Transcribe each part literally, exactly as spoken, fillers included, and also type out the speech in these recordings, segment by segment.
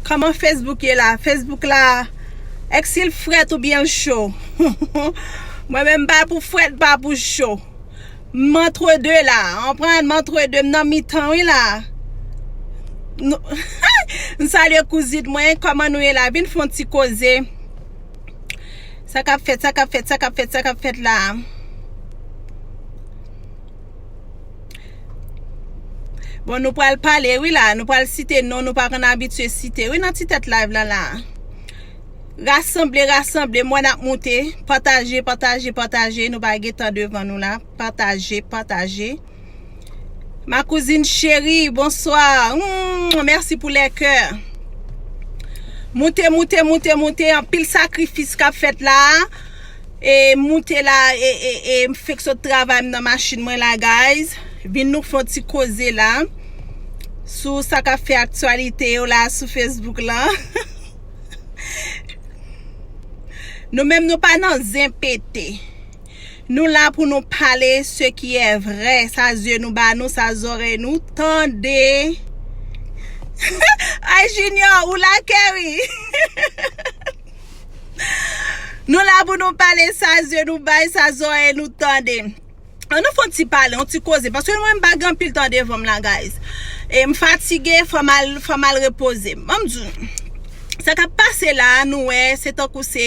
Kòman Facebook ye la? Facebook la, èske l frèt oubyen l cho? Mwen menm, m pa pou frèt, m pa pou cho. M antre de la, w konprann? M antre de, m nan mitan wi la. Nou- M salye kouzin mwen, kòman nou ye la? Vin fè yon ti koze. Sa k ap fèt, sa k ap fèt, sa k ap fèt, sa k ap fèt la? Bon, nou pral pale wi la, nou pral site non, nou pa konn abitye site wi nan ti tèt live la la. Rasanble, rasanble, m wè n ap moute. Pataje, pataje, pataje, nou pa gen tan devan nou la. Pataje, pataje. Ma kouzin cheri, bonswa. Mm, mèsi pou lè kè. Moute, moute, moute, moute. Anpil sakrifis k ap fèt la. E moute la, e, e, e m fèk sot travay, m nan machin mwen la, guys. Vin nou fè yon ti koze la sou sa k ap fè aktyalite yo la sou Facebook la. Nou menm, nou pa nan zen pete. Nou la pou nou pale ce qui est vrai. Sa zye nou ba nou, sa zòrèy nou tande. Ay, Junior, ou la, Kerry? Nou la pou nou pale sa zye nou bay, sa zòrèy nou tande. An nou fè yon ti pale, yon ti koze, paske mwen m pa gen anpil tan devan m la, guys. E m fatige, fò m al, fò m al repoze m. Ban m di w, sa k ap pase la, nou wè, se tankou se,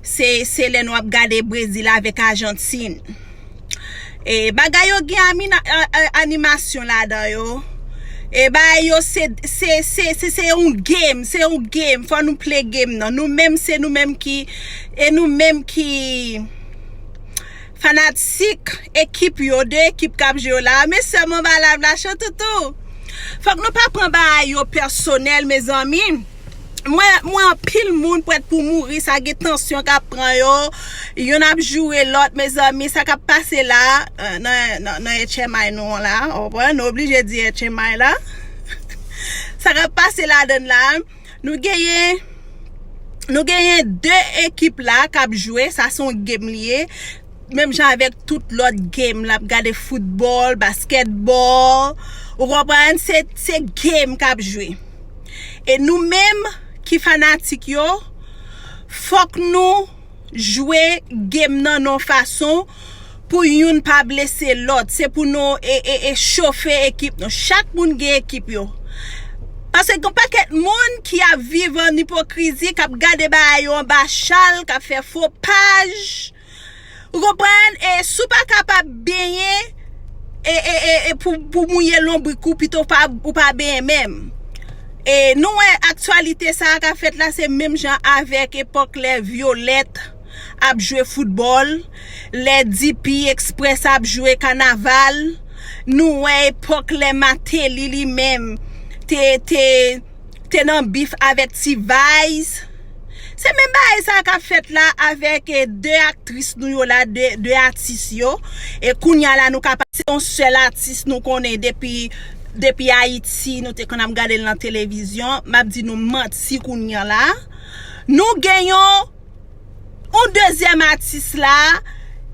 se, se lè nou ap gade Brezil avèk Ajantin. E bagay yo gen amina- a- a- animasyon ladan yo. E bagay yo se, se, se, se, se yon game, se yon game. Fò nou play game nan. Nou menm, se nou menm ki, e nou menm ki fanatik ekip yo, de ekip k ap jwe yo la. Men sèlman ba la, la cho toutou. Fòk nou pa pran bagay yo pèsonèl, mezanmi. Mwen, mwen anpil moun prèt pou mouri, sa gen tansyon k ap pran yo. Youn ap joure lòt, mezanmi, sa k ap pase la, euh, nan, nan, nan H M I nou an la, w konprann? Nou oblije di H M I la. Sa k ap pase ladann la, nou genyen, nou genyen de ekip la k ap jwe, sa se yon game li ye. Menm jan avèk tout lòt game, l ap gade foutbòl, baskètbòl, ou konprann? Se, se game k ap jwe. E nou menm ki fanatik yo, fòk nou jwe game nan nan yon fason pou youn pa blese lòt. Se pou nou e, e, e chofe ekip nou. Chak moun gen ekip yo. Paske gen pakèt moun ki ap viv an ipokrizi, k ap gade bagay yo anba chal, k ap fè fo paj. Ou konprann? E si w pa kapab benyen, e, e, e, e pou, pou mouye lonbrik ou, pito w pa, ou pa benyen menm. E nou wè aktyalite sa a k ap fèt la, se menm jan avèk epòk lè Vyolèt ap jwe foutbòl, lè D P Express ap jwe kanaval, nou wè epòk lè Martelly li menm te, te, te nan bif avèk T-Vice. Se menm bagay sa k ap fèt la avèk, eh, de aktris nou yo la, de, de atis yo. E kounye a la, nou ka pase yon sèl atis nou konnen depi, depi Ayiti, nou te konn ap gade l nan televizyon. M ap di nou manti kounye a la. Nou gen yon, yon dezyèm atis la,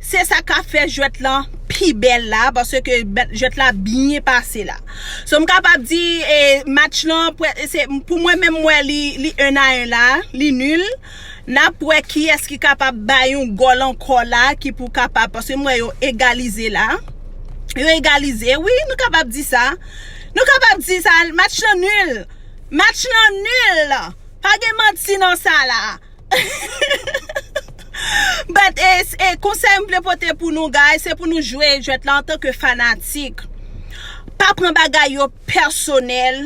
se sa k ap fè jwèt lan pi bèl la, paske bè- jwèt la byen pase la. So, m kapab di, eh, match lan, prè- se, pou mwen menm, m wè li, li un a un la, li nil. N ap wè kiyès ki kapab bay yon gòl ankò la, ki pou kapab, paske m wè yo egalize la. Yo egalize, wi, nou kapab di sa. Nou kapab di sa, match lan nil. Match lan nil. Pa gen manti nan sa la. But, e, e konsèy m vle pote pou nou, guys, se pou nou jwe jwèt la antanke fanatik. Pa pran bagay yo pèsonèl.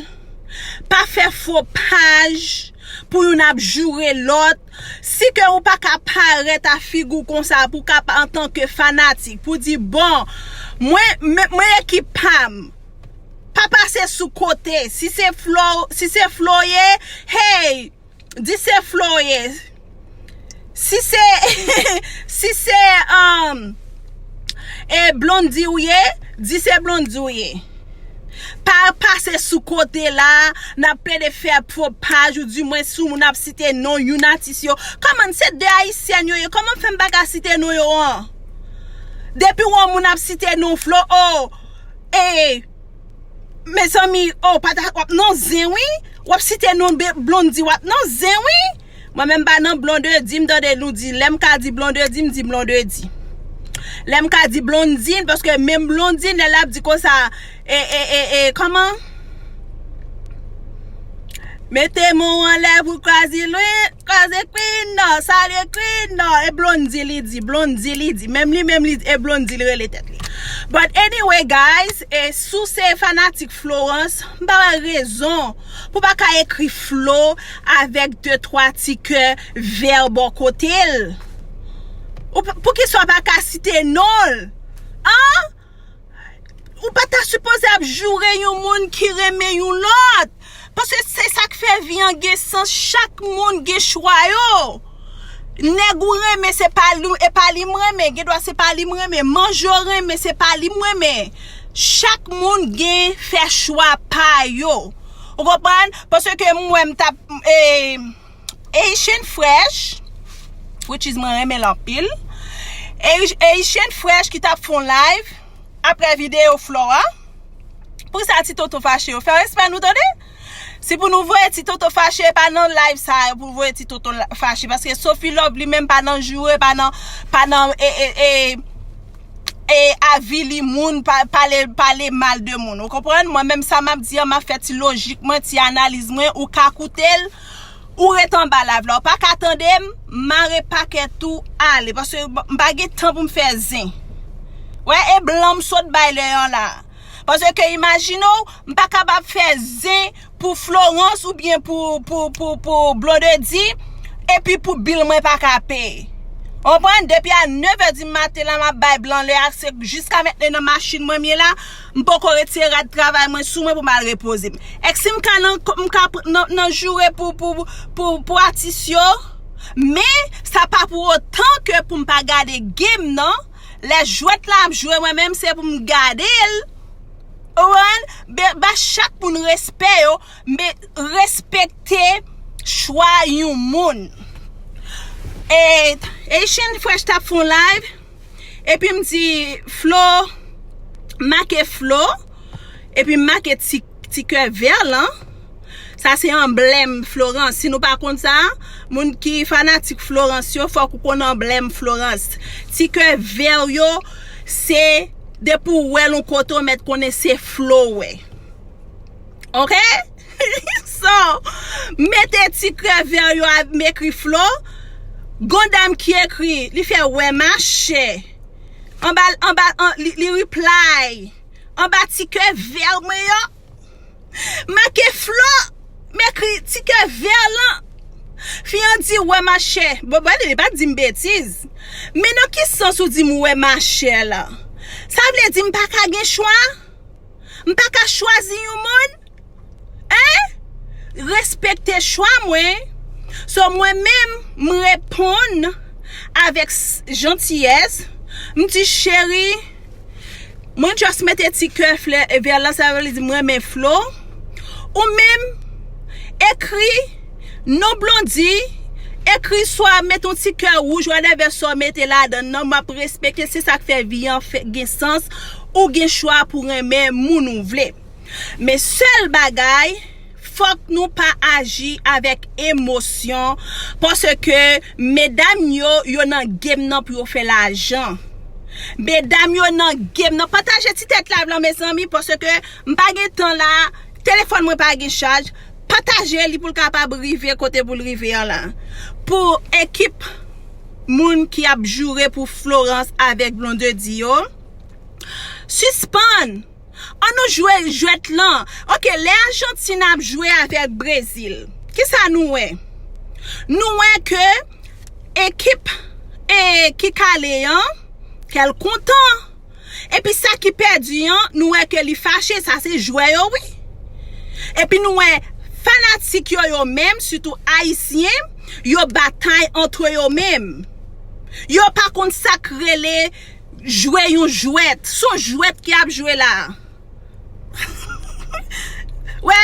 Pa fè fo paj pou youn ap joure lòt. Si ke ou pa ka parèt a figi w konsa pou ka pa antanke fanatik, pou di, "Bon, mwen, mwen, mwen ekip pa m." Pa pase sou kote. Si se Flo, si se Flo ye, hey, di se Flo ye. Si se, si se, um, e Blondie w ye, di se Blondie w ye. Pa pase sou kote la, n ap plede fè fo paj ou di mwen sou moun ap site non youn atis yo. Kòman se de ayisyèn yo ye? Kòman fè m pa ka site non yo an? Depi w wè moun ap site non Flo, oh, e, mezanmi, oh, pa ta, w ap nan zen, wi. W ap site non Be- Blondedy, w ap nan zen, wi. Mwen menm pa nan Blondedy, m tande nou di, lè m ka di Blondedy, m di Blondedy. Lè m ka di Blondine, paske menm Blondine, lè l ap di konsa, e, e, e, e, kòman? Mete men w anlè pou Crazy Louis, Crazy Queen, non, salye Queen, non, e Blondedy li di, Blondedy li di, menm li menm li, e Blondedy li rele tèt li. But anyway, guys, e si w se fanatik Florence, m pa wè rezon pou w pa ka ekri Flo avèk de twa ti kè vè bò kote l. Ou p- poukisa w pa ka site non l? An? Ou pa ta sipoze ap joure yon moun ki renmen yon lòt. Paske se sa k fè vi an gen sans. Chak moun gen chwa yo. Nèg ou renmen, se pa li, e pa li m renmen. Gen dwa se pa li m renmen. Manjan w renmen, se pa li m renmen. Chak moun gen fè chwa pa yo. Ou konprann? Paske m wè m t ap, e, Haitian Fresh, which is mwen renmen l anpil. E, Haitian Fresh ki t ap fè yon live apre videyo Flo a. Poukisa Ti Toto fache yo? Fè respè nou tande. Si pou nou voye Ti Toto fache, pa nan live sa a pou voye Ti Toto la- fache. Paske Sophie Love li menm pa nan joure, pa nan, pa nan, e, e, e, e avili moun, pa- pale, pale mal de moun. Ou konprann? Mwen menm sa m ap di an, m ap fè ti lojik mwen, ti analiz mwen, ou ka koute l, ou ret anba live la, ou pa ka tande m, mare pakèt ou ale. Paske m pa gen tan pou m fè zen. Wè, e blan m sot bay lè an la. Paske imajine w, m pa kapab fè zen pou Florence oubyen pou, pou, pou, pou Blondedy, epi pou bil mwen pa ka peye. Ou konprann? Depi a nèf è di maten la, m ap bay blan lè a, se jiska mentnan nan machin mwen m ye la, m poko retire rad travay mwen sou mwen pou m al repoze m. Èske m ka nan, m ka pr- nan, nan joure pou, pou, pou, pou atis yo? Men, sa pa pou otan ke pou m pa gade game nan, lè jwèt la ap jwe, mwen menm se pou m gade l. Ou konprann? Be- ba chak moun respè yo, men respekte chwa yon moun. E Haitian Fresh t ap fè yon live, epi m di Flo, make Flo, epi m make ti, ti kè vè lan. Sa se anblèm Florence. Si nou pa konn sa, moun ki fanatik Florence yo, fòk ou konn anblèm Florence. Ti kè vè yo, se depi w wè l yon kote, w mèt konnen se Flo w wè. Ok? So, mete ti kè vè yo a m ekri Flo. Gon dam ki ekri, li fè wè machè. Anba, anba, an, li, li reply. Anba ti kè vè mwen yo. Make Flo, m ekri ti kè vè lan. Fi an di, wè machè. Bon, bon, li pa di m betiz. Men nan ki sans ou di m wè machè la? Sa vle di m pa ka gen chwa? M pa ka chwazi yon moun? Hein? Respekte chwa mwen. So, mwen menm, m reponn avèk s- jantiyès. M di, cheri, mwen just mete ti kè flè, e vè lan, sa vle di m renmen Flo. Ou menm, ekri non Blondedy, ekri swa mete yon ti kè wouj, whatever sa w mete ladan nan, m ap respekte, se sa k fè vi an fè, gen sans, ou gen chwa pou renmen moun ou vle. Men sèl bagay, fòk nou pa aji avèk emosyon, paske medam yo, yo nan game nan pou yo fè lajan. Medam yo nan game nan. Pataje ti tèt live lan, mezanmi, paske m pa gen tan la, telefòn mwen pa gen chaj. Pataje li pou l kapab rive kote pou l rive an la. Pou ekip moun ki ap joure pou Florence avèk Blondedy yo, sispann! An nou jwe jwèt lan. Ok, lè Ajantin ap jwe avèk Brezil, kisa nou wè? Nou wè ke ekip, e, ki kale an, kè l kontan. Epi sa ki pèdi an, nou wè ke li fache, sa se jwè yo, wi. Epi nou wè fanatik yo, yo menm, sitou ayisyen, yo batay antre yo menm. Yo pa konn sa k rele jwe yon jwèt. Se yon jwèt ki ap jwe la. Wè,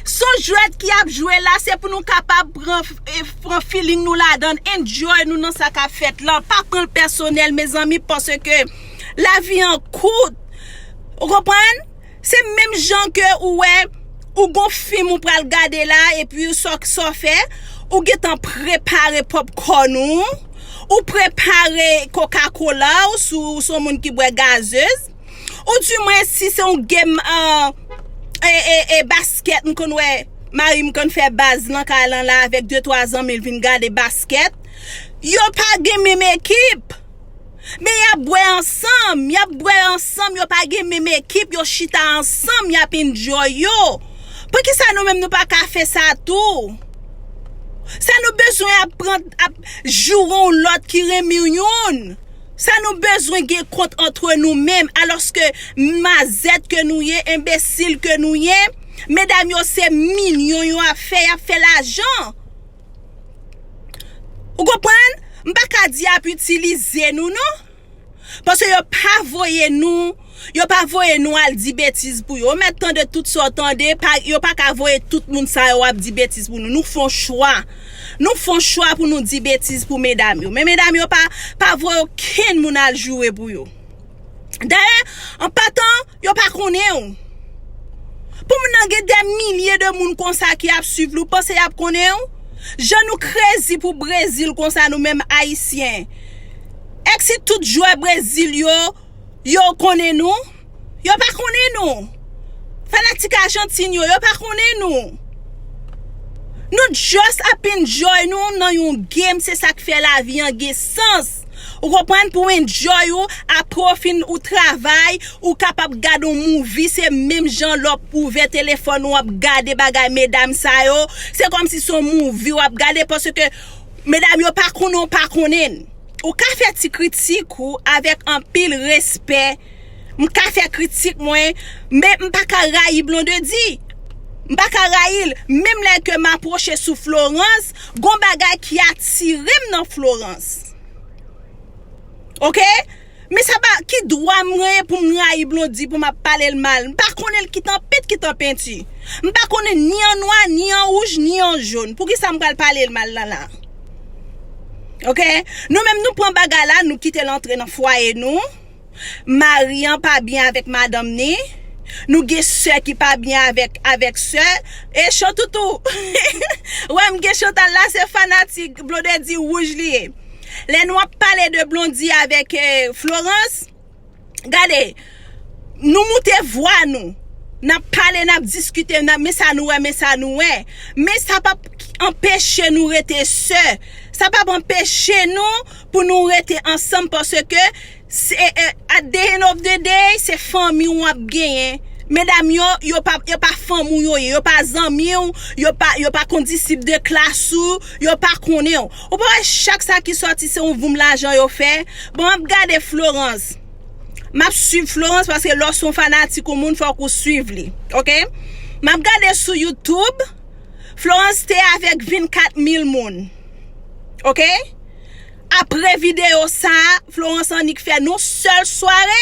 se yon jwèt ki ap jwe la, se pou nou kapab pran, e, pran feeling nou ladan, enjoy nou nan sa k ap fèt lan. Pa pran l pèsonèl, mezanmi, paske lavi an kout. Ou konprann? Se menm jan ke ou wè, ou gon fim ou pral gade la, epi sa w, sa w fè, ou gentan prepare popcorn ou, ou prepare Coca-Cola ou, si w se yon moun ki bwè gazez, ou di mwen si se yon game, euh, e, e, e basket, m konn wè mari m konn fè baz nan kay lan la avèk de twa zanmi l vin gade basket. Yo pa gen menm ekip. Men y ap bwè ansanm, y ap bwè ansanm, yo pa gen menm ekip, yo chita ansanm, y ap enjoy yo. Poukisa nou menm nou pa ka fè sa tou? Sa nou bezwen ap pran, ap joure yon lòt ki renmen youn? Sa nou bezwen gen kont antre nou menm, alòske mazèt ke nou ye, enbesil ke nou ye, medam yo se milyon yo ap fè, y ap fè lajan. Ou konprann? M pa ka di y ap itilize nou, non. Paske yo pa voye nou, yo pa voye nou al di betiz pou yo. Ou mèt tande tout sa w tande, pa, yo pa ka voye tout moun sa yo ap di betiz pou nou. Nou fè yon chwa. Nou fè yon chwa pou nou di betiz pou medam yo. Men medam yo pa, pa voye okenn moun al joure pou yo. Dayè, an patan, yo pa konnen w. Pou moun nan gen dè milye de moun konsa ki ap swiv li, ou panse y ap konnen w? Jan nou krezi pou Brezil konsa, nou menm Ayisyen. Èske si tout jwè Brezil yo, yo konnen nou? Yo pa konnen nou. Fanatik Ajantin yo, yo pa konnen nou. Nou just ap enjoy nou nan yon game, se sa k fè lavi an gen sans. Ou konprann, pou enjoy ou, apre w fin ou travay, ou kapab gade yon movie, se menm jan lè w ouvè telefòn ou ap gade bagay medam sa yo, se kòmsi se yon movie w ap gade, paske medam yo pa konnen w pa konnen l. Ou ka fè ti kritik ou avèk anpil respè. M ka fè kritik mwen, men m pa ka rayi Blondedy. M pa ka rayi l. Menm lè ke m apwoche sou Florence, gon bagay ki atire m nan Florence. Oke? Men sa pa, ki dwa m genyen pou m rayi Blondedy, pou m ap pale l mal? M pa konnen l kit an pent, kit an penti. M pa konnen ni an nwa, ni an wouj, ni an jòn. Poukisa m pral pale l mal la la? Oke? Nou menm nou pran bagay la, nou kite l antre nan fwaye nou. Mari an pa byen avèk madanm ni. Nou gen sè ki pa byen avèk, avèk sè. E Chantoutou. Wè m gen Chantal la, se fanatik Blondedy wouj li ye. Lè nou ap pale de Blondedy avèk, eh, Florence, gade, nou moute vwa nou. N ap pale, n ap diskite, n ap, men sa nou wè, men sa nou wè. Men sa p ap anpeche nou rete sè. Sa p ap anpeche nou pou nou rete ansanm, paske se, eh, at the end of the day, se fanmi w ap genyen. Medam yo, yo pa, yo pa fanm ou yo ye, yo pa zanmi w, yo pa, yo pa kondisip de klas ou, yo pa konnen w. Ou pa wè chak sa ki sòti se yon voum lajan yo fè? Bon, m ap gade Florence. M ap swiv Florence paske lè w se yon fanatik yon moun, fòk ou swiv li. Oke? M ap gade sou YouTube, Florence te avèk vennkat mil moun. Oke? Apre videyo sa, Florence annik fè nan yon sèl sware,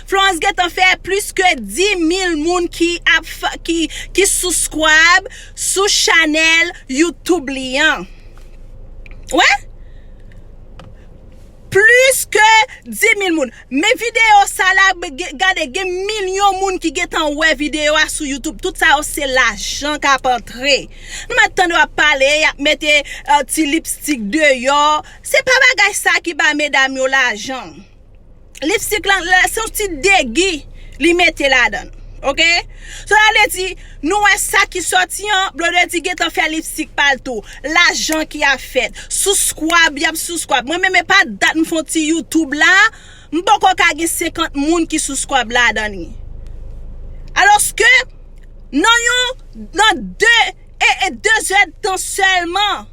Florence gentan fè plis ke dis mil moun ki ap f-, ki, ki subscribe sou chanèl YouTube li an. Wè? Plis ke dis mil moun. Men videyo sa la, be-, ge-, gade, gen milyon moun ki gentan wè videyo a sou YouTube. Tout sa yo se lajan k ap antre. Nou mèt tande w ap pale, y ap mete, eh, ti lipstik deyò. Se pa bagay sa ki ba medam yo lajan. Lipstik lan, la, se yon ti degi li mete ladan l. Oke? Sa vle di, nou wè sa ki sòti an, Blondedy gentan fè lipstik pa l tou. Lajan ki ap fèt. Subscribe, y ap subscribe. Mwen menm, e pa dat m fè yon ti YouTube la, m poko ka gen senkant moun ki subscribe ladan li. Alòske, nan yon, nan de, e, e de zèdtan sèlman,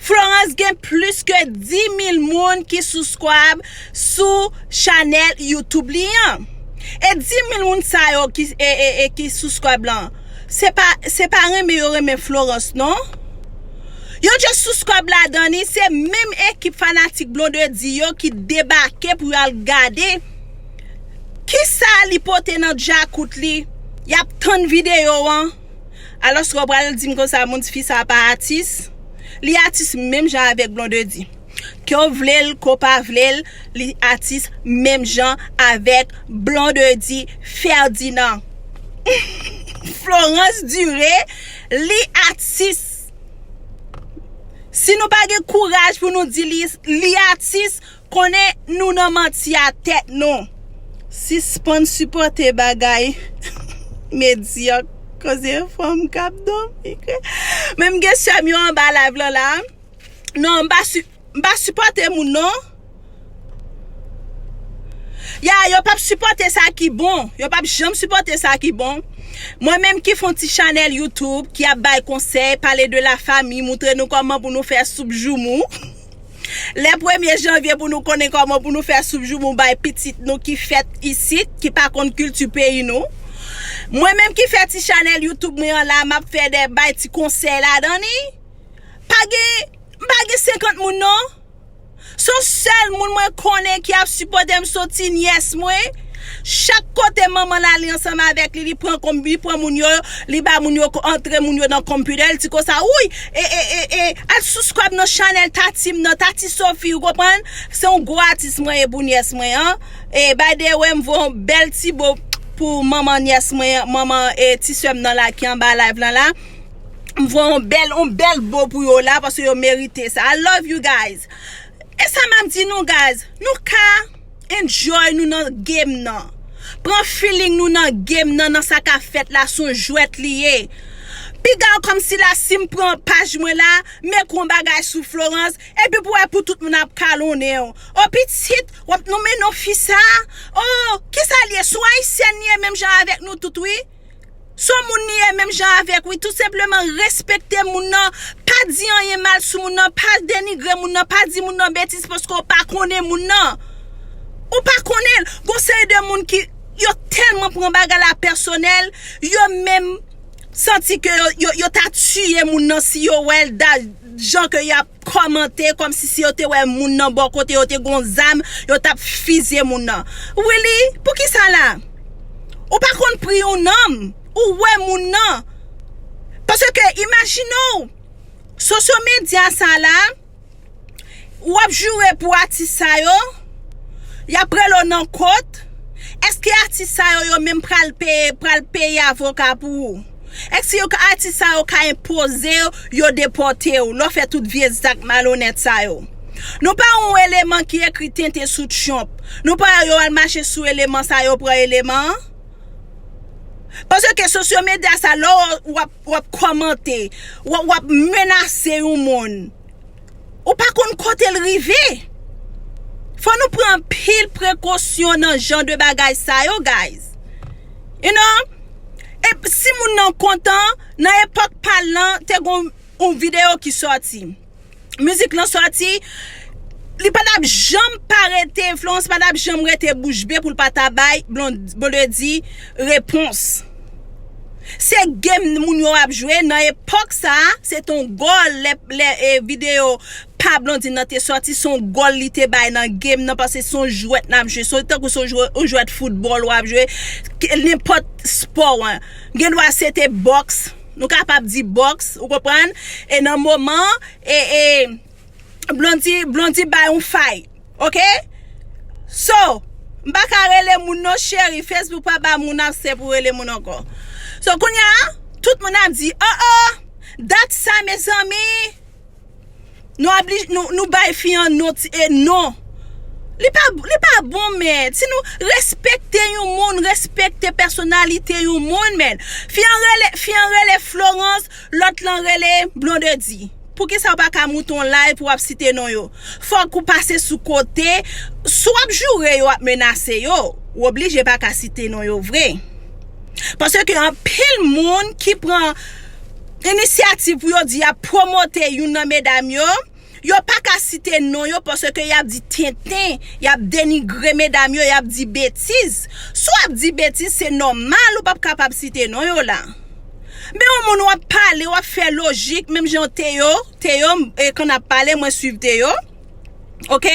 Florence gen plis ke dis mil moun ki subscribe sou chanèl YouTube li an. E dis mil moun sa yo ki, e, e, e ki subscribe lan, se pa, se pa renmen yo renmen Florence, non. Yo just subscribe ladan li, se menm ekip fanatik Blondedy yo ki debake pou y al gade. Kisa li pote nan djakout li? Y ap tann videyo an. Alòske w pral di m konsa, moun fi sa pa atis. Li atis menm jan avèk Blondedy. Ke w vle l, ke w pa vle l, li atis menm jan avèk Blondedy Ferdinand. Florence Duré, li atis. Si nou pa gen kouraj pou nou di li, li atis, konnen nou nan manti a tèt nou. Sispann sipòte bagay medyak, koze fanm k ap dòmi. Menm gen sè m yo anba live lan la. Non, m pa si-, m pa sipòte moun non. Ya, yo p ap sipòte sa ki bon. Yo p ap janm sipòte sa ki bon. Mwen menm ki fè yon ti chanèl YouTube, ki ap bay konsèy, pale de la fami, moutre nou kòman pou nou fè soup joumou. Lè premye janvye pou nou konnen kòman pou nou fè soup joumou bay pitit nou ki fèt isit, ki pa konn kilti peyi nou. Mwen menm ki fè ti chanèl YouTube mwen an la, m ap fè de bay ti konsèy ladan li. Pa gen, m pa gen senkant moun non. Se yon sèl moun mwen konnen ki ap sipòte m, se yon ti nyès mwen. Chak kote manman l ale ansanm avèk li, li pran konm, li pran moun yo, li ba moun yo ko-, antre moun yo nan konpitè, li di konsa, "Wouy, e, e, e, e, al subscribe nan chanèl Tati m nan, Tati Sophie," ou konprann? Se yon gwo atis mwen ye pou nyès mwen an. E, by the way, m voye yon bèl ti bo pou manman nyès mwen, manman, e, ti sè m nan la ki anba live lan la. M voye yon bèl, yon bèl bo pou yo la, paske yo merite sa. I love you guys. E sa m ap di nou, guys, nou ka enjoy nou nan game nan. Pran feeling nou nan game nan, nan sa k ap fèt la, se yon jwèt li ye. Piga w kòmsi la, si m pran paj mwen la, m ekri yon bagay sou Florence, epi pou wè pou tout moun ap kalonnen w. O pitit, w ap nonmen non fi sa. O, kisa l ye? Se yon ayisyèn li ye menm jan avèk nou tout, wi. Se yon moun li ye menm jan avèk, wi. Tou senpleman, respekte moun nan. Pa di anyen mal sou moun nan. Pa denigre moun nan. Pa di moun nan betiz paske w pa konnen moun nan. Ou pa konnen l. Gon seri de moun ki, yo tèlman pran bagay la pèsonèl, yo menm santi ke yo, yo, yo ta tiye moun nan si yo wè l da jan ke y ap kòmante kòmsi si yo te wè moun nan bò kote yo te gon zam, yo t ap fizye moun nan. Really? Poukisa la? Ou pa konn pri yon nanm, ou wè moun nan. Paske imajine w, sosyo medya sa la, w ap joure pou atis sa yo, y ap rele w nan kot, èske atis sa yo, yo menm pral peye, pral peye avoka pou ou? Èske yo ka, atis sa yo ka enpoze w, yo depòte w, lè w fè tout vye zak malonèt sa yo? Nou pa yon eleman ki ekri tenten sou Trump. Nou pa yo al mache sou eleman sa yo, pran eleman an. Paske sosyo medya sa, lè w ap, w ap kòmante, w ap, w ap menase yon moun. Ou pa konn kote l rive. Fò nou pran anpil prekosyon nan jan de bagay sa yo, guys. You know? E si moun nan kontan, nan epòk pa l lan, te gon yon videyo ki sòti. Mizik lan sòti, li pa t ap janm pa rete, Florence pa t ap janm rete bouch be pou l pa ta bay Blond-, Blondedy repons. Se game moun yo ap jwe nan epòk sa, se t on gòl lè, lè, e, videyo pa Blondedy nan te sòti, se on gòl li te bay nan game nan, paske se on jwèt n ap jwe, se tankou se on jwè-, on jwèt foutbòl w ap jwe, ke, nenpòt spò an. Gen dwa se te bòks, nou kapab di bòks, ou konprann? E nan moman, e, e, Blondedy, Blondedy bay on fight, ok? So, m pa ka rele moun non cheri, Facebook pa ba moun aksè pou rele moun ankò. So, kounye a, tout moun ap di, oh, oh, dat sa, mezanmi, nou oblij-, nou, nou bay fi an non, ti, e non. Li pa, li pa bon, men. Si nou respekte yon moun, respekte pèsonalite yon moun, men. Fi an rele, fi an rele Florence, lòt lan rele Blondedy. Poukisa w pa ka moute yon live pou w ap site non yo? Fòk ou pase sou kote. Si w ap joure yo, ap menase yo, ou oblije pa ka site non yo vre. Paske anpil moun ki pran inisyativ pou yo di y ap pwomote youn nan medam yo, yo pa ka site non yo paske y ap di tenten, y ap denigre medam yo, y ap di betiz. Si w ap di betiz, se nòmal ou p ap kapab site non yo la. Men yon moun w ap pale, w ap fè lojik, menm jan Teyo, Teyo, e, kan n ap pale, mwen swiv Teyo. Ok?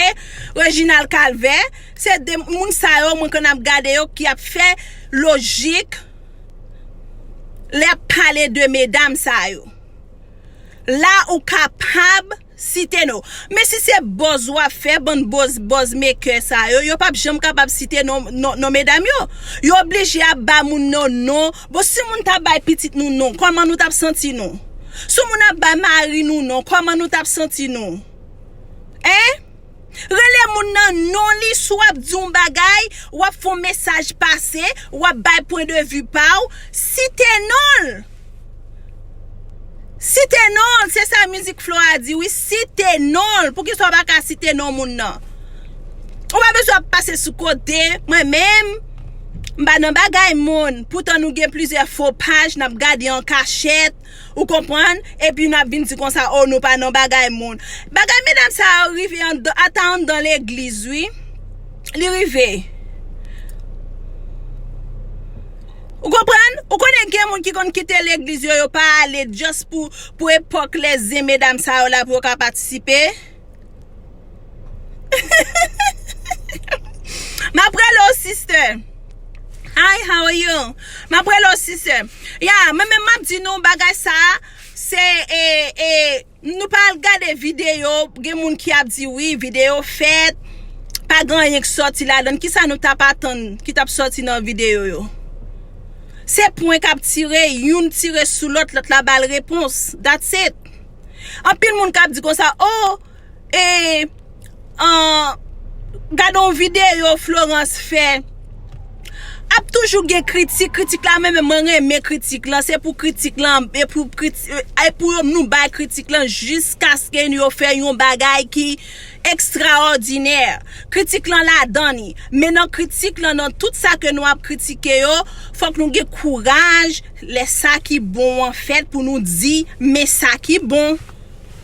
Reginald Calvert, se de moun sa yo, mwen kan ap gade yo, ki ap fè lojik lè ap pale de medam sa yo. La ou kapab Site non. Men si se buzz w ap fè, bann buzz, buzz maker sa yo, yo p ap janm kapab site non, non, non medam yo. Yo oblije ap ba moun nan non. Bon, si moun t ap bay pitit nou non, kòman nou t ap santi nou? Si moun ap bay mari nou non, kòman nou t ap santi nou? Hein? Rele moun nan non li, si w ap di yon bagay, w ap fè yon mesaj pase, w ap bay pwen de vi pa w, site non l. Site non l, se sa mizik Flo a di wi, site non l. Poukisa w pa ka site non moun nan? Ou pa bezwen ap pase sou kote, mwen menm, m pa nan bagay moun. Poutan nou gen plizyè fo paj, n ap gade an kachèt, ou konprann? Epi n ap vin di konsa, o, nou pa nan bagay moun. Bagay medam sa yo rive anndan, ata anndan legliz wi. Li rive. Ou konprann? Ou konnen gen moun ki konn kite legliz yo, yo pa ale just pou, pou epòk lèzen medam sa yo la pou yo ka patisipe. M ap rele w, sister. Hi, how are you? M ap rele w, sister. Ya, mwen menm m ap di nou bagay sa, se, e, e, nou pa al gade videyo, gen moun ki ap di wi, videyo fèt, pa gen anyen k sòti ladan l. Kisa nou t ap atann ki t ap sòti nan videyo yo? Se pwen k ap tire, youn tire sou lòt, lòt la ba l repons. That's it. Anpil moun k ap di konsa, o, e, an, gade yon videyo Florence fè. Ap toujou gen kritik, kritik la, mwen menm mwen renmen kritik lan, se pou kritik lan, e pou kriti-, e pou yo, nou bay kritik lan jiskaske yo fè yon bagay ki ekstraòdinè. Kritik lan ladan li. Men nan kritik lan, nan tout sa ke nou ap kritike yo, fòk nou gen kouraj lè sa ki bon an fèt pou nou di, men sa ki bon.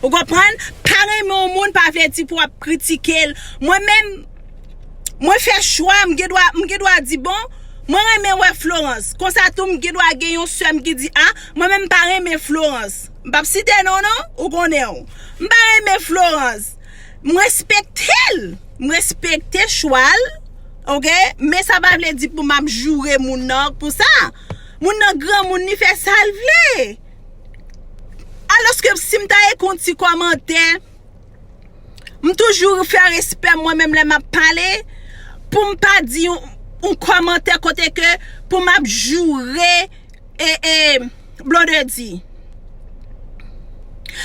Ou konprann? Pa renmen yon moun pa vle di pou w ap kritike l. Mwen menm, mwen fè chwa, m gen dwa, m gen dwa di, bon, mwen renmen wè Florence. Konsa tou, m gen dwa gen yon sè m ki di, a, mwen menm m pa renmen Florence. M p ap site non, non, ou konnen w. M pa renmen Florence. M respekte l. M respekte chwa l, oke? Men sa pa vle di pou m ap joure moun nan pou sa. Moun nan granmoun, li fè sa l vle. Alòske si m ta ekri yon ti kòmantè, m toujou fè respè mwen menm lè m ap pale, pou m pa di yon, yon kòmantè kote ke pou m ap joure, e, e, Blondedy.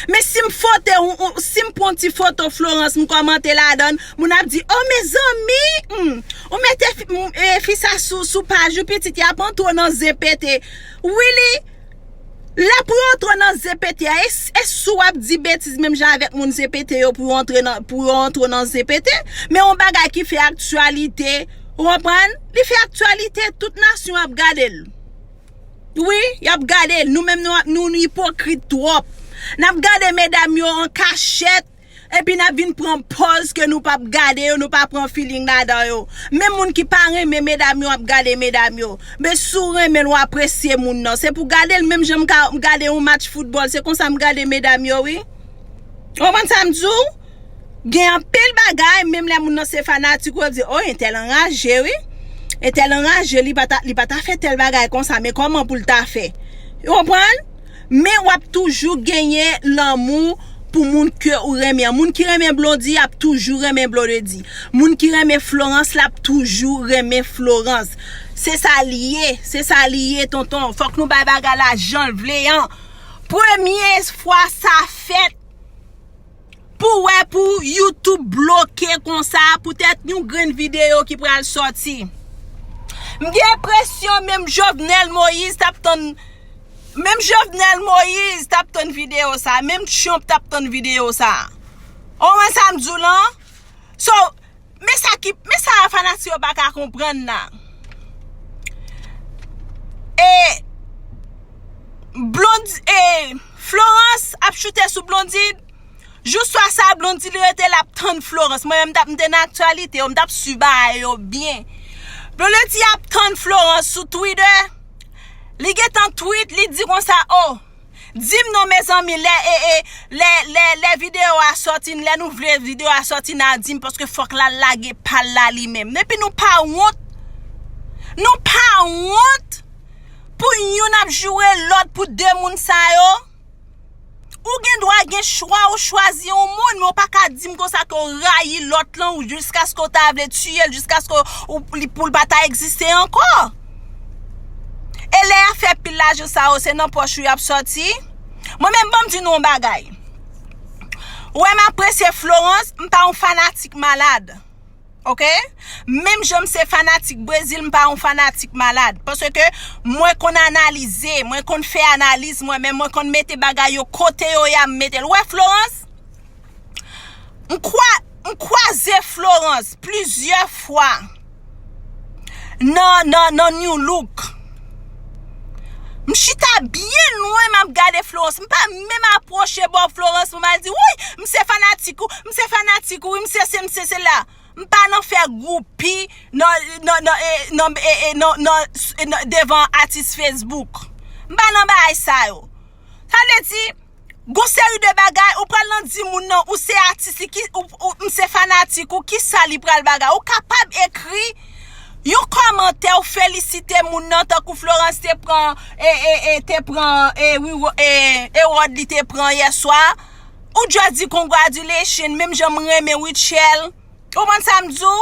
Men si m fote, yon, yon, si m pran ti foto Florence, m kòmante ladan l, moun ap di, o mezanmi, hmm, ou mete fi, m, e, fi sa sou, sou paj ou pitit, y ap antre w nan zen pete. Really? Lè pou yo antre w nan zen pete a, e, e si w ap di betiz menm jan avèk moun zen pete yo pou yo antre nan, pou yo antre w nan zen pete? Men yon bagay ki fè aktyalite, ou konprann? Li fè aktyalite, tout nasyon ap gade l. Wi, y ap gade l. Nou menm nou, nou, nou ipokrit twòp. N ap gade medam yo an kachèt, epi n ap vin pran pòz ke nou p ap gade yo, nou pa pran feeling ladan yo. Menm moun ki pa renmen medam yo ap gade medam yo. Men si w renmen l, w apresye moun nan. Se pou gade l menm jan m ka gade yon match foutbòl. Se konsa m gade medam yo, wi. Ou konprann sa m di w? Gen anpil bagay, menm lè moun nan se fanatik ou, yo di, o, entèl anraje, wi. Entèl anraje, li pa ta, li pa ta fè tèl bagay konsa, men kòman pou l ta fè? Ou konprann? Men w ap toujou genyen lanmou pou moun ke ou renmen an. Moun ki renmen Blondy ap toujou renmen Blondedy. Moun ki renmen Florence l ap toujou renmen Florence. Se sa l ye, se sa l ye, tonton. Fòk nou bay bagay la jan l vle an. Premye fwa sa fèt, pou wè pou YouTube bloke konsa poutèt yon grenn videyo ki pral sòti. M gen enpresyon menm Jovenel Moïse t ap tann, menm Jovenel Moïse t ap tann videyo sa, menm Trump t ap tann videyo sa. Ou wè sa m di w lan? So, men sa ki, men sa fanatik yo pa ka konprann la. E Blondy, e Florence ap choute sou Blondy. Jou swa sa, Blondy li rete l ap tann Florence. Mwen menm m t ap, m te nan aktyalite yo, m t ap swiv bagay yo byen. Blondy ap tann Florence sou Twitter. Li gentan tweet, li di konsa, o, di m non mezanmi, lè, e, e, lè, lè, lè videyo a sòti, lè nou vle videyo a sòti, n a di m, paske fòk l al lage pa l la li menm. Epi nou pa wont. Nou pa wont pou youn ap joure lòt pou de moun sa yo. Ou gen dwa gen chwa ou chwazi yon moun, men ou pa ka di m konsa ke w rayi lòt lan, ou jiskaske w ta vle tiye l, jiskaske w, li, pou l pa ta egziste ankò. E lè y ap fè pil lajan sa yo, se nan pòch ou y ap sòti. Mwen menm, ban m di nou yon bagay. Ou wè m apresye Florence, m pa yon fanatik malad. Oke? Menm jan m se fanatik Brezil, m pa yon fanatik malad. Paske mwen konn analize, mwen konn fè analiz mwen menm, mwen konn mete bagay yo kote yo ye a, m mete l. Ou wè Florence? M kwa-, m kwaze Florence plizyè fwa nan, nan, nan New Look. M chita byen lwen, m ap gade Florence. M pa menm apwoche bò Florence pou m al di, "Wi, m se fanatik ou, m se fanatik ou, wi, m se se, m se sela." M pa nan fè gwoupi nan, nan, nan, e, nan, e, e, nan, nan, s-, e, nan, devan atis Facebook. M pa nan bagay sa yo. Sa vle di, gon seri de bagay, ou pral nan di moun nan, ou se atis li, ki, ou, ou, m se fanatik ou, kisa li pral bagay. Ou kapab ekri yon kòmantè, ou felisite moun nan, tankou Florence te pran, e, e, e, te pran, e, wi, e, ewòd li te pran yè swa. Ou just di congratulation, menm jan m renmen Rutshelle. Ou konprann sa m di w?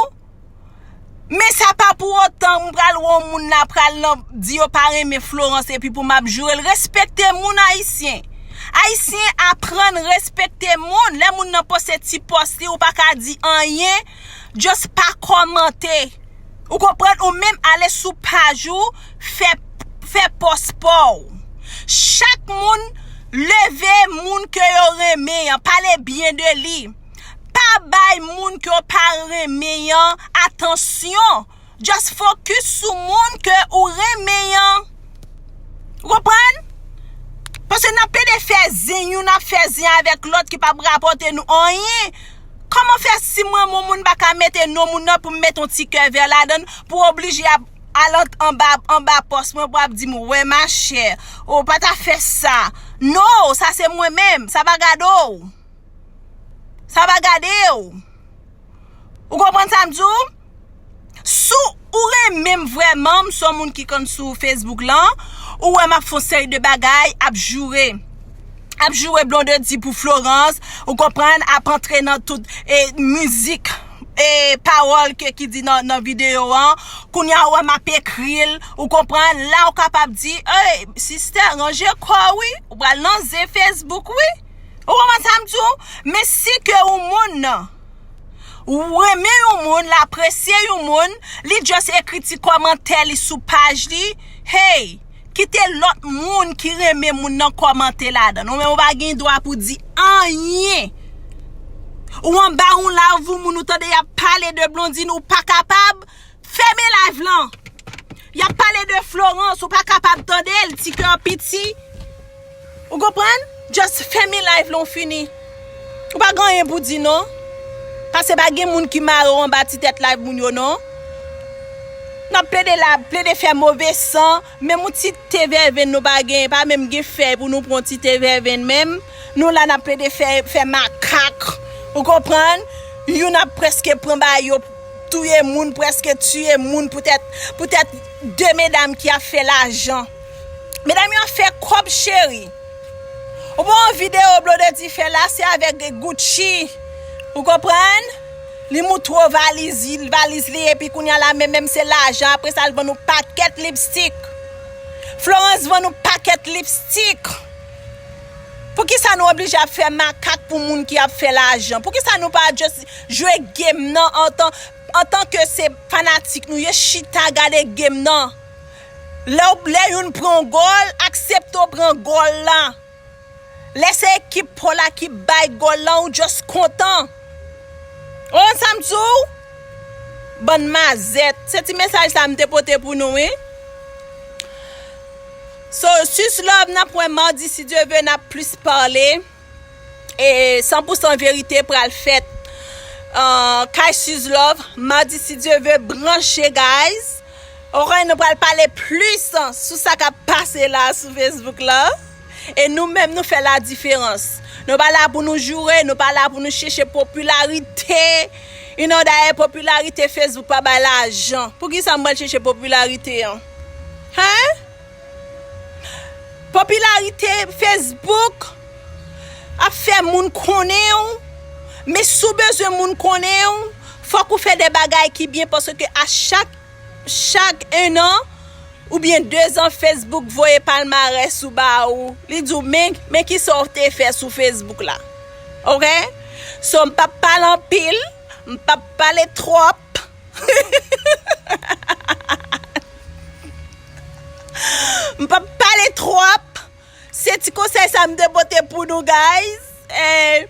Men sa pa pou otan m pral wè yon moun la pral nan, di yo pa renmen Florence epi pou m ap joure l. Respekte moun, Ayisyen. Ayisyen, aprann respekte moun. Lè moun nan poste ti pòs li, ou pa ka di anyen. Just pa kòmante. Ou konprann? Ou menm ale sou paj ou, fè, fè pòs pa w. Chak moun leve moun ke yo renmen an, pale byen de li. Pa bay moun ke w pa renmen an atansyon. Just focus sou moun ke ou renmen an. Ou konprann? Paske n ap plede fè zen, youn ap fè zen avèk lòt ki p ap rapòte nou anyen. Kòman fè si m renmen yon moun, m pa ka mete non moun nan pou m mete yon ti kè vè ladan l, pou w oblije ap al an-, anba, anba pòs mwen pou ap di m, "Wè, machè, ou pa ta fè sa." No, sa se mwen menm, sa pa gade w. Sa pa gade w. Ou konprann sa m di w? Si w renmen m vrèman, m se yon moun ki konn sou Facebook lan, ou wè m ap fè yon seri de bagay, ap joure. Ap joure Blondedy pou Florence, ou konprann, ap antre nan tout, e, mizik, e, pawòl ke ki di nan, nan videyo an. Kounye a, ou wè m ap ekri l, ou konprann, la ou kapab di, "Ey, sistè, ranje kò w, wi, ou pral nan zen Facebook, wi." Ou konprann sa m di w? Men si ke yon moun nan, ou renmen yon moun, l apresye yon moun, li just ekri ti kòmantè li sou paj li, hey, kite lòt moun ki renmen moun nan kòmante ladan l. Ou menm ou pa gen dwa pou di anyen. Ou anba yon live, ou moun, ou tande y ap pale de Blondine, ou pa kapab, fèmen live lan. Y ap pale de Florence, ou pa kapab tande l, ti kè w piti. Ou konprann? Just fèmen live lan, w fini. Ou pa gen anyen pou di non. Paske pa gen moun ki mare w anba ti tèt live moun yo non. N ap plede la, plede fè move san, menm yon ti te vèvenn nou pa gen, pa menm gen fèy pou nou pran yon ti te vèvenn menm. Nou la n ap plede fè, fè makak. Ou konprann? Youn ap prèske pran bagay yo, touye moun, prèske tiye moun poutèt, poutèt de medam ki ap fè lajan. Medam yo ap fè kòb, cheri. Ou pa wè yon videyo Blondedy fè la, se avèk Gucci. Ou konprann? Li moutre w valiz, valiz li, epi kounye a la, men menm se lajan, apre sa, l vann yon pakèt lipstik. Florence vann yon pakèt lipstik. Poukisa nou oblije ap fè makak pou moun ki ap fè lajan? Poukisa nou pa just jwe game nan antan, antanke se fanatik nou ye, chita gade game nan? Lè w, lè youn pran gòl, aksepte w pran gòl la. Lè se ekip pa w la ki bay gòl lan, ou just kontan. Ou konn sa m di w? Bann mazèt. Se ti mesaj sa m te pote pou nou, wi. So, Suze Love, n ap wè madi, si Dye vle, n ap plis pale. E san pou san verite pral fèt, uh, kay Suze Love, madi, si Dye vle, branche, guys. Oke, nou pral pale plis sou sa k ap pase la sou Facebook la. E nou menm, nou fè ladiferans. Nou pa la pou nou joure, nou pa la pou nou chèche popilarite. You know, dayè, popilarite Facebook pa bay lajan. Poukisa m pral chèche popilarite an? Hen? Popilarite Facebook, ap fè moun konnen w, men si w bezwen moun konnen w, fòk ou fè de bagay ki byen, paske a chak, chak en an, oubyen de zan, Facebook voye palmarès ou ba ou. Li di w, men, men kisa w te fè sou Facebook la. Oke? So, m p ap pale anpil, m p ap pale twòp. M p ap pale twòp. Se ti konsèy sa m te pote pou nou, guys. Eh,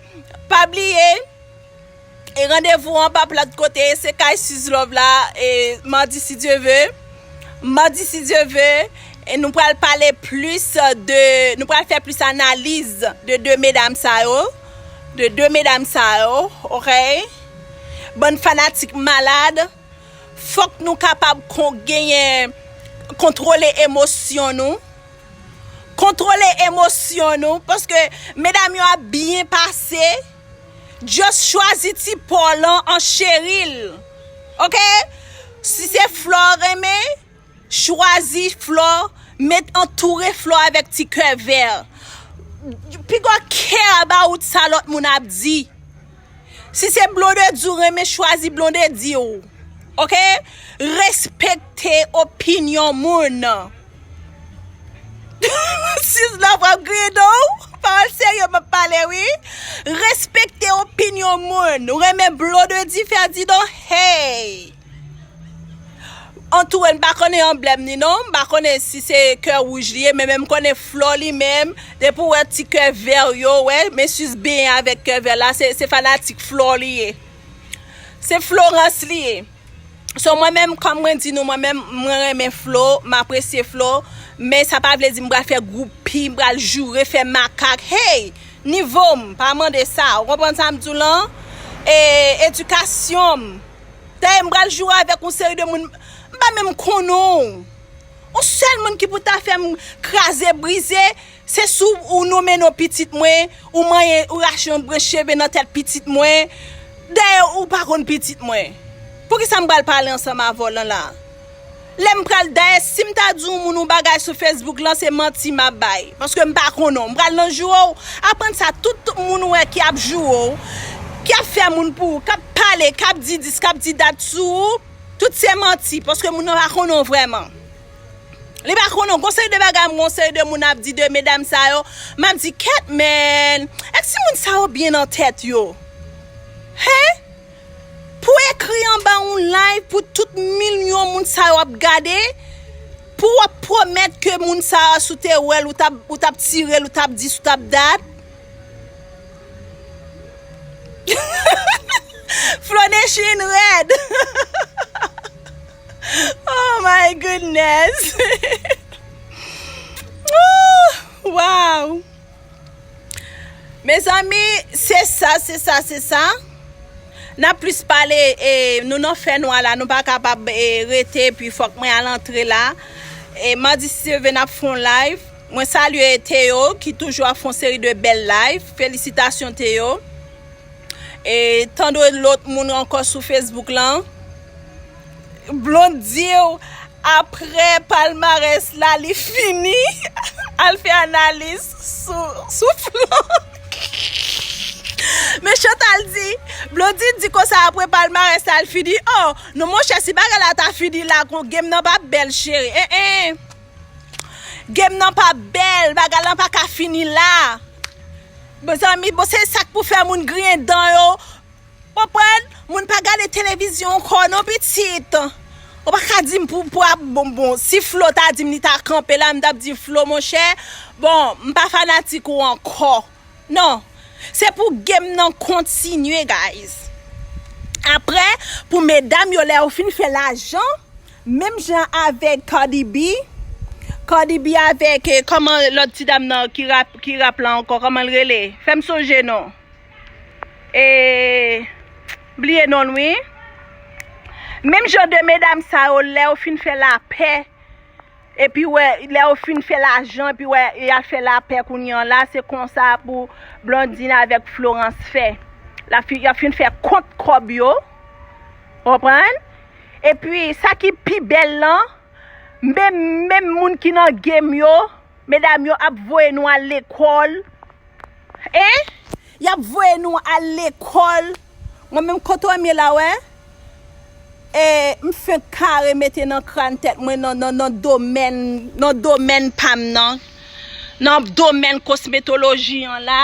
pa bliye, e randevou an p ap lòt kote, se kay Suze Love la, e madi si Dye ve. Madi si Dye ve, e nou pral pale plis de, nou pral fè plis analiz de de medam sa yo. De de medam sa yo, oke? Bann fanatik malad, fòk nou kapab kon-, genyen, kontwole emosyon nou. Kontwole emosyon nou, paske medam yo ap byen pase. Just chwazi ti paw lan an cheri l. Oke? Si se flè w renmen, chwazi flè w, met antoure flè w avèk ti kè vè. Piga care about sa lòt moun ap di. Si se Blondedy w renmen, chwazi Blondedy w. Oke? Respekte opinyon moun. Suze Love ap griyen non. Pawòl serye m ap pale, wi. Respekte opinyon moun. Ou renmen Blondedy Ferdinand? Hey! Antouwè, m pa konnen anblèm ni non. M pa konnen si se kè wouj li ye, men, men m konnen flè li menm. Depi w wè ti kè vè yo, wè, men Suze benyen avèk kè vè la, se, se fanatik flè li ye. Se Florence li ye. So, mwen menm, kòm mwen di nou, mwen menm, mwen renmen Flo, m apresye Flo, men sa pa vle di m pral fè gwoupi, m pral joure, fè makak. Hey! Nivo m, pa mande sa. Ou konprann sa m di w lan? E, edikasyon m. Dayè, m pral joure avèk yon seri de moun, m pa menm konnen w. Yon sèl moun ki pou ta fè m kraze, brize, se si w nonmen non pitit mwen, ou manyen, ou rache yon branch cheve nan tèt pitit mwen. Dayè, ou pa konn pitit mwen. Poukisa m pral pale ansanm avè w lan la? Lè m pral, dayè, si m ta di yon moun yon bagay sou Facebook lan, se manti m ap bay. Paske m pa konnen w. M pral nan joure w. Aprann sa, tout, tout moun ou wè ki ap joure w, ki ap fè moun pou ou, k ap pale, k ap di dis, k ap di dat sou ou, tout se manti, paske moun nan pa konnen w vrèman. Li pa konnen w. Gon seri de bagay, gon seri de moun ap di de medam sa yo. M ap di, kèt, men, èske moun sa yo byen nan tèt yo? Hen? Pou ekri anba yon live, pou tout milyon moun sa yo ap gade, pou w ap pwomèt ke moun sa yo, si w te wè l, ou t ap, ou t ap tire l, ou t ap dis, ou t ap dat. Flonation rèd. Oh my goodness. Ooh, wow. Mezanmi, se sa, se sa, se sa. N ap plis pale, e, nou nan fènwa la, nou pa kapab, e, rete, epi fòk mwen al antre la. E, madi si Dye ve, n ap fè yon live. Mwen salye Théo, ki toujou ap fè yon seri de bèl live. Felisitasyon, Théo. E, tande lòt moun ankò sou Facebook lan. Blondy di w, apre palmarès la, li fini. Al fè analiz sou, sou Flo. Men Chantal di, Blondy di konsa, apre palmarès la, li fini. Oh, non, monchè, si bagay la ta fini la, kon game nan p ap bèl, cheri. En, en. Game nan p ap bèl, bagay lan pa ka fini la. Mezanmi, bon, se sa k pou fè moun griyen dan yo. Konprann? Moun pa gade televizyon ankò non, pitit. Ou pa ka di m pou, pou ap, bon, bon, si Flo ta di m li ta kanpe la, m t ap di, Flo, monchè, bon, m pa fanatik ou ankò. Non. Se pou game nan kontinye, guys. Apre, pou medam yo, lè yo fin fè lajan, menm jan avèk Cardi B, Cardi B avèk, eh, kòman lòt ti dam nan ki rap, ki rap la ankò, kòman l rele? Fè m sonje non. E, bliye non l, wi. Menm jan de medam sa yo, lè yo fin fè lapè, epi wè, lè yo fin fè lajan, epi wè, y al fè lapè kounye an la, se konsa pou Blondine avèk Florence fè. La fi, y ap fin fè kont kòb yo. Konprann? Epi, sa ki pi bèl lan, menm, menm moun ki nan game yo, medam yo ap voye nou al lekòl. Hein? Y ap voye nou al lekòl. Mwen menm kote w ye la, wè. E m fenk kare mete nan kràn tèt mwen nan, nan, nan domèn, nan domèn pa m nan. Nan domèn kosmetoloji an la.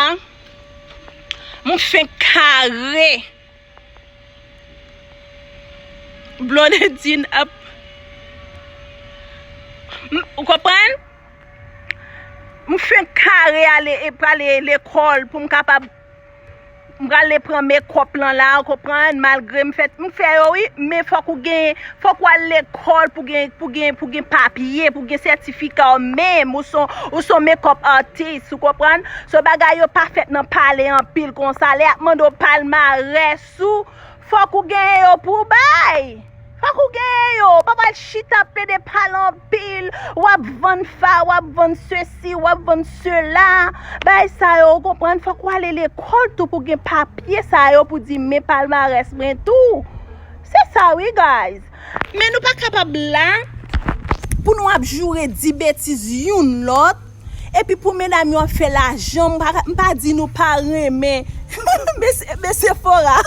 M fenk kare. Blondedine ap, m, ou konprann? M fenk kare ale e prale lekòl pou m kapab, m prale pran mekòp lan la, ou konprann? Malgre m fè, m fè yo wi, men fòk ou gen, fòk w al lekòl pou gen, pou gen, pou gen papye, pou gen sètifika w menm, ou son, ou son makeup artist, ou konprann? So bagay yo pa fèt nan pale anpil konsa, lè y ap mande w palmarès ou, fòk ou genyen yo pou w bay. Fòk ou genyen yo. Pa pral chita plede pale anpil. W ap vann fa, w ap vann sesi, w ap vann sela. Bagay sa yo, ou konprann, fòk w ale lekòl tou pou gen papye sa yo pou di men palmarès mwen tou. Se sa wi, guys. Men nou pa kapab la pou nou ap joure, di betiz youn lòt. Epi pou medam yo ap fè lajan, m pa, m pa di nou pa renmen. Men, men Sephora.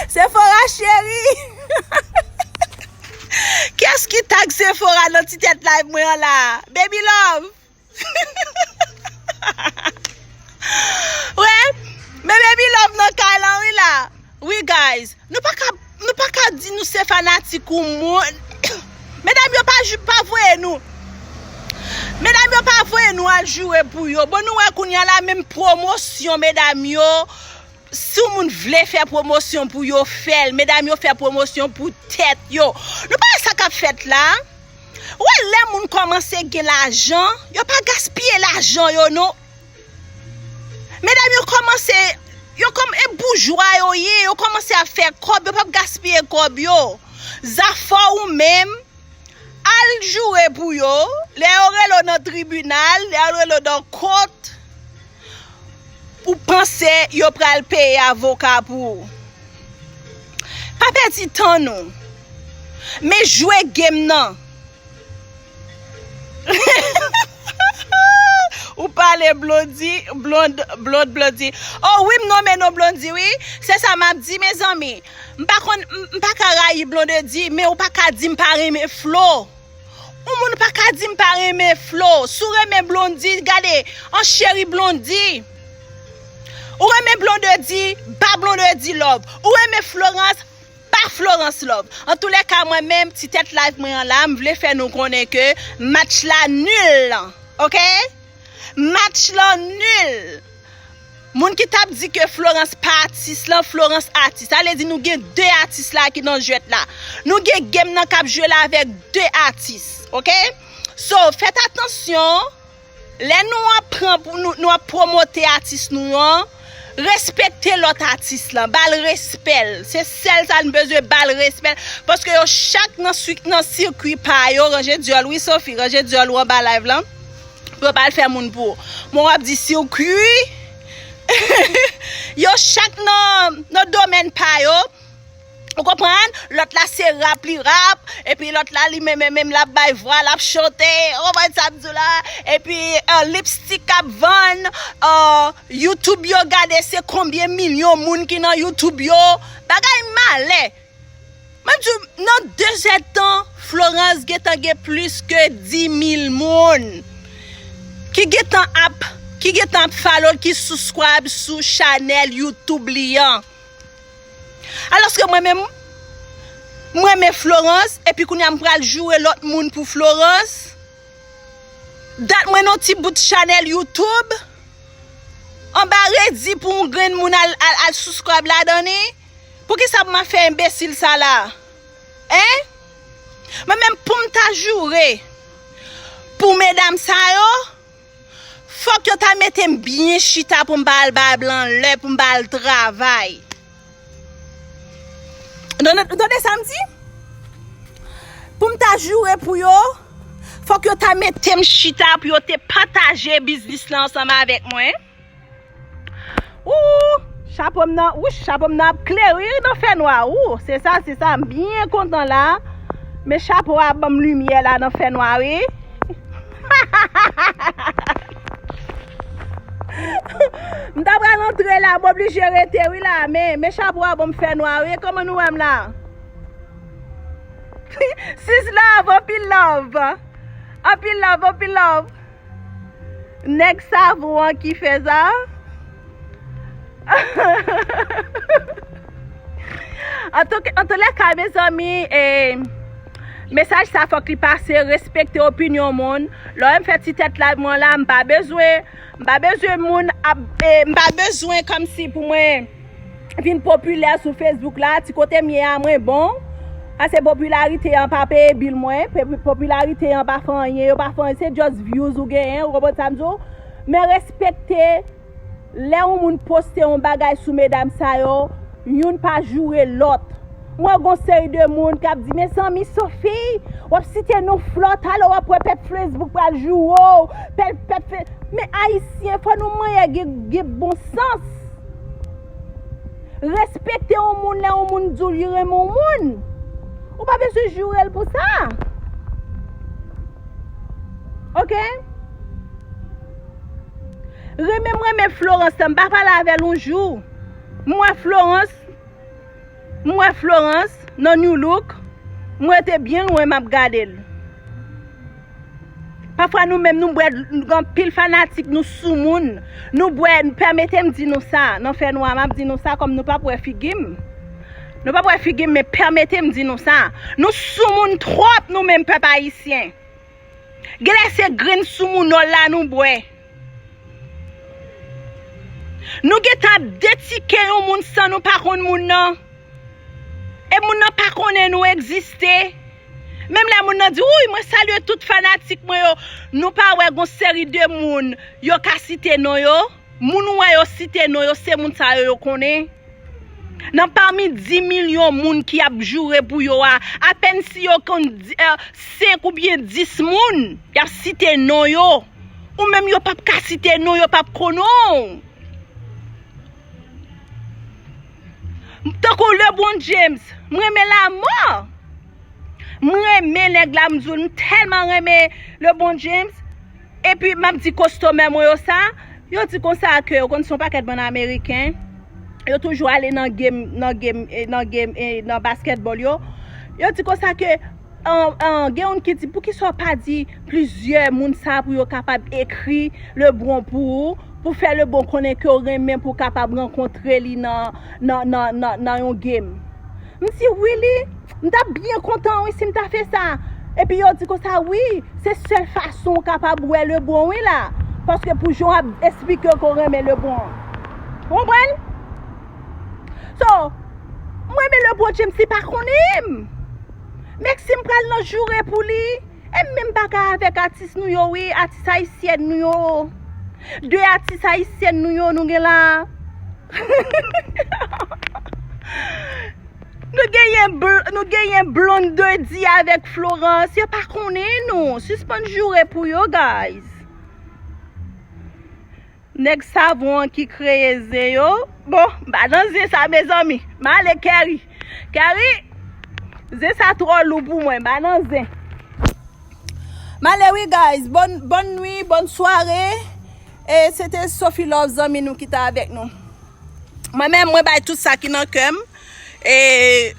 Sephora cheri. Kiyès ki tag Sephora nan ti tèt live mwen an la? Baby Love. Wè, men Baby Love nan kay lan wi la. Wi, guys, nou pa ka, nou pa ka di nou se fanatik ou moun. Medam yo pa jou, pa voye nou. Medam yo pa voye nou al joure pou yo. Bon, nou wè kounye a la, menm pwomosyon medam yo, si yon moun vle fè pwomosyon pou yo, fè l. Medam yo fè pwomosyon pou tèt yo. Nou pa wè sa k ap fèt la? Ou wè lè moun kòmanse gen lajan, yo pa gaspiye lajan yo non. Medam yo kòmanse, yo kòm, e boujwa yo ye, yo kòmanse ap fè kòb, yo p ap gaspiye kòb yo. Zafè w ou menm, al joure pou yo, lè yo rele w nan tribinal, lè yo rele w nan kot, ou panse yo pral peye avoka pou ou. Pa pèdi tan nou. Men jwe game nan. Ou pale Blondy, Blonde, Blonde Blondy. Oh wi, m nonmen non Blondy wi. Se sa m ap di, mezanmi. M pa konn, m, m pa ka rayi Blondedy, men ou pa ka di m pa renmen Flo. Yon moun pa ka di m pa renmen Flo. Si w renmen Blondy, gade, an cheri Blondy. Ou renmen Blondedy, ba Blondedy love. Ou renmen Florence, ba Florence love. Antoulèka, mwen menm, ti tèt live mwen an la, m vle fè nou konnen ke match la nil. Oke? Match lan nil. Moun ki t ap di ke Florence pa atis lan, Florence atis. Sa vle di nou gen de atis la ki nan jwèt la. Nou gen game nan k ap jwe la avèk de atis. Oke? So, fèt atansyon. Lè nou ap pran pou nou, nou ap pwomote atis nou an, respekte lòt atis lan, ba l respè l. Se sèl sa n bezwen, ba l respè l. Paske yo chak nan sik-, nan sikwi pa yo, ranje dyòl wi Sophie, ranje dyòl ou anba live lan. Pou yo pa al fè moun pou ou. Mwen w ap di sirkwi. Yo chak nan, nan domèn pa yo. Ou konprann? Lòt la se rap li rap. Epi lòt la li menm, menm, menm l ap bay vwa, l ap chante. Ou konprann sa m di w la? Epi eh, lipstick ap vann. Eh, YouTube yo gade se konbyen milyon moun ki nan YouTube yo. Bagay malè. Mwen di w, nan de zèdtan, Florence gentan gen plis ke dis mil moun ki gentan ap, ki gentan ap follow l, ki subscribe sou chanèl YouTube li an. Alòske mwen menm, mwen renmen Florence, epi kounye a m pral joure lòt moun pou Florence. Dat mwen nan ti bout chanèl YouTube. Anba redi pou yon grenn moun al, al, al subscribe ladan li. Poukisa pou m ap fè enbesil sa la? Hein? Mwen menm pou m ta joure pou medam sa yo, fòk yo ta mete m byen chita pou m pa al bay blan lè, pou m pa al travay. Tande, tande sa m di? Pou m ta joure pou yo, fòk yo ta mete m chita pou yo te pataje biznis lan ansanm avèk mwen. Ou, chapo m nan, ou, chapo m nan ap klere nan fènwa. Ou, se sa, se sa, m byen kontan la. Men chapo a ban m limyè la nan fènwa, wi. M oblije rete wi la, men, men chapo a bon m fè nwa wi, kòman nou wè m la? Sis love, anpil love. Anpil love, anpil love. Nèg savon an ki fè sa. Antoulèka, mezanmi, e, mesaj sa fòk li pase, respekte opinyon moun. Lè w wè m fè ti tèt live mwen la, m pa bezwen, m pa bezwen moun ap, e, m pa bezwen kòmsi pou mwen vin popilè sou Facebook la, ti kote m ye a mwen bon. Pase popilarite an pa peye bil mwen, pe-, popilarite an pa fè anyen, yo pa fè anyen, se just views ou genyen, ou konprann sa m di w? Men respekte, lè yon moun poste yon bagay sou medam sa yo, youn pa joure lòt. M wè gon seri de moun k ap di, mezanmi Sophie, w ap site non Flò, talè w ap wè pèt Facebook pral joure w, pèt, pèt fe-, men ayisyen, fò nou manyen gen, gen bon sans. Respekte yon moun lè yon moun di w li renmen yon moun. Ou pa bezwen joure l pou sa. Oke? Renmen m renmen Florence la, m pa pale avè l yon jou. M wè Florence, m wè Florence nan New Look, m rete byen lwen m ap gade l. Pafwa nou menm nou bwè, nou gen anpil fanatik, nou soumoun. Nou bwè, pèmete m di nou sa, nan fènwa m ap di nou sa, kòm nou p ap wè figi m. Nou p ap wè figi m, men pèmete m di nou sa. Nou soumoun twòp nou menm pèp ayisyen. Genlè se grenn soumounòl la nou bwè. Nou gentan ap detike yon moun san nou pa konn moun nan. E moun nan pa konnen nou egziste. Menm lè moun nan di, "Wouy, mwen salye tout fanatik mwen yo." Nou pa wè gon seri de moun yo ka site non yo. Moun ou wè yo site non yo, se moun sa yo yo konnen. Nan pami dis milyon moun ki ap joure pou yo a, apèn si yo konn di-, eh, senk oubyen dis moun, y ap site non yo. Ou menm yo p ap ka site non, yo p ap konnen w. Tankou LeBron James, m renmen l amò. M renmen nèg la, m di w, m tèlman renmen LeBron James. Epi, m ap di kostomè mwen yo sa, yo di konsa ke, ou konn se yon pakèt bann Ameriken, yo toujou ale nan game, nan game, eh, nan game, eh, nan basketball yo. Yo di konsa ke, an, an, gen youn ki di, "Poukisa w pa di plizyè moun sa pou yo kapab ekri LeBron pou ou, pou fè LeBron konnen ke w renmen pou w kapab rankontre li nan, nan, nan, nan, nan yon game?" M di, "Really?" M t ap byen kontan wi si m ta fè sa. Epi yo di konsa, "Wi, se sèl fason w kapab wè LeBron wi la. Paske pou jan w ap esplike ke w renmen LeBron." Ou konprann? So, m renmen LeBron James, li pa konnen m. Mèsi m pral nan joure pou li. E m menm bagay avèk atis nou yo wi, atis ayisyèn nou yo. De atis ayisyèn nou yo, nou gen la. Nou genyen bl-, nou genyen Blondedy avèk Florence. Yo pa konnen nou. Sispann joure pou yo, guys. Nèg savon an ki kreye zen yo. Bon, m pa nan zen sa, mezanmi. M ale, Kerry. Kerry, zen sa twò lou pou mwen. M pa nan zen. M ale wi, guys. Bòn, bòn nwi, bòn sware. E se te Sophie Love, zanmi nou ki te avèk nou. Mwen menm, mwen bay tout sa ki nan kè m. E,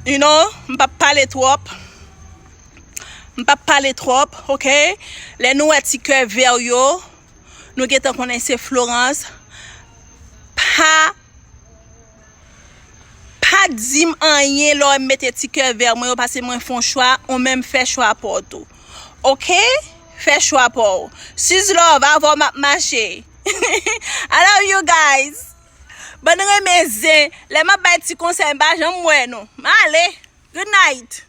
you know, m p ap pale twòp. M p ap pale twòp, oke? Lè nou wè ti kè vè yo, nou gentan konnen se Florence. Pa, pa di m anyen lè w mete ti kè vè mwen yo, paske mwen fè yon chwa, ou menm fè chwa pa w tou. Oke? Fè chwa pa w. Sis Love, avè w m ap mache. I love you guys. Bann renmen zen, lè m ap bay ti konsèy, m pa janm wè nou. M ale. Good night.